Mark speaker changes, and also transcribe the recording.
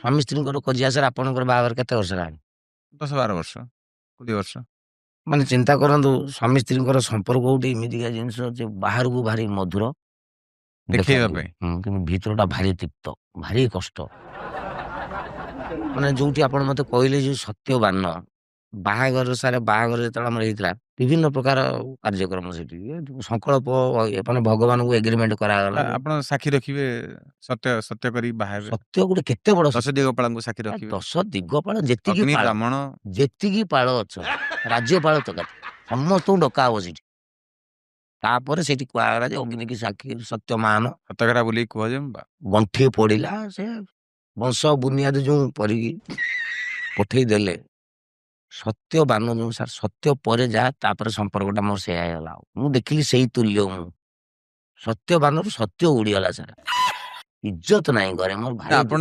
Speaker 1: ସ୍ୱାମୀ ସ୍ତ୍ରୀଙ୍କର କଜିଆ ସାର୍, ଆପଣଙ୍କର ବାହାଘର କେତେ ବର୍ଷ ହେଲାଣି?
Speaker 2: 10-12 ବର୍ଷ, 20 ବର୍ଷ।
Speaker 1: ମାନେ ଚିନ୍ତା କରନ୍ତୁ, ସ୍ୱାମୀ ସ୍ତ୍ରୀଙ୍କର ସମ୍ପର୍କ ଗୋଟେ ଏମିତିକା ଜିନିଷ ଯେ ବାହାରକୁ ଭାରି ମଧୁର
Speaker 2: ଦେଖେଇବା
Speaker 1: ଦେଖାଯିବ।
Speaker 2: ପାଇଁ।
Speaker 1: କିନ୍ତୁ ଭିତରଟା ଭାରି ତିକ୍ତ, ଭାରି କଷ୍ଟ। ମାନେ ଯୋଉଠି ଆପଣ ମତେ କହିଲେ ଯୋଉ ସତ୍ୟବାନ ବାହାଘର ସାର୍, ବାହାଘର ଯେତେବେଳେ ଆମର ହେଇଥିଲା, ବିଭିନ୍ନ ପ୍ରକାର କାର୍ଯ୍ୟକ୍ରମ ସେଠି ସଂକଳ୍ପ, ମାନେ ଭଗବାନଙ୍କୁ ଏଗ୍ରିମେଣ୍ଟ କରାଗଲା।
Speaker 2: ଆପଣ ସାକ୍ଷୀ ରଖିବେ, ସତ୍ୟ ସତ୍ୟ କରି ବାହା ହେବେ।
Speaker 1: ସତ୍ୟ ଗୋଟେ କେତେ ବଡ
Speaker 2: ଦଶ ଦିଗପାଳଙ୍କୁ ସାକ୍ଷୀ ରଖିବେ।
Speaker 1: ଦଶ ଦିଗପାଳ ଯେତିକି
Speaker 2: ଅଗ୍ନି,
Speaker 1: ପାଳ,
Speaker 2: ବ୍ରାହ୍ମଣ,
Speaker 1: ଯେତିକି ପାଳ ଅଛନ୍ତି, ରାଜ୍ୟପାଳ ତ ସମସ୍ତଙ୍କୁ ଡକା ହବ ସେଠି। ତାପରେ ସେଠି କୁହାଗଲା ଯେ ଅଗ୍ନିକି ସାକ୍ଷୀ ସତ୍ୟମାନ,
Speaker 2: ଶତକରା ବୋଲି କୁହାଯାଏ।
Speaker 1: ଗଣ୍ଠି ପଡିଲା। ସେ ବଂଶ ବୁନିଆଦ ଯୋଉ କରିକି ପଠେଇ ଦେଲେ ସତ୍ୟବାନ ଯୋଉ ସାର୍, ସତ୍ୟ ପରେ ଯାହା ତାପରେ ସମ୍ପର୍କଟା ମୋର ସେଇଆ ହେଇଗଲା। ଆଉ ମୁଁ ଦେଖିଲି ସେଇ ତୁଲ୍ୟ, ମୁଁ ସତ୍ୟବାନରୁ ସତ୍ୟ ଉଡ଼ିଗଲା ସାର୍। ଇଜ୍ଜତ ନାହିଁ ଘରେ ମୋର ଭାରି।
Speaker 2: ଆପଣ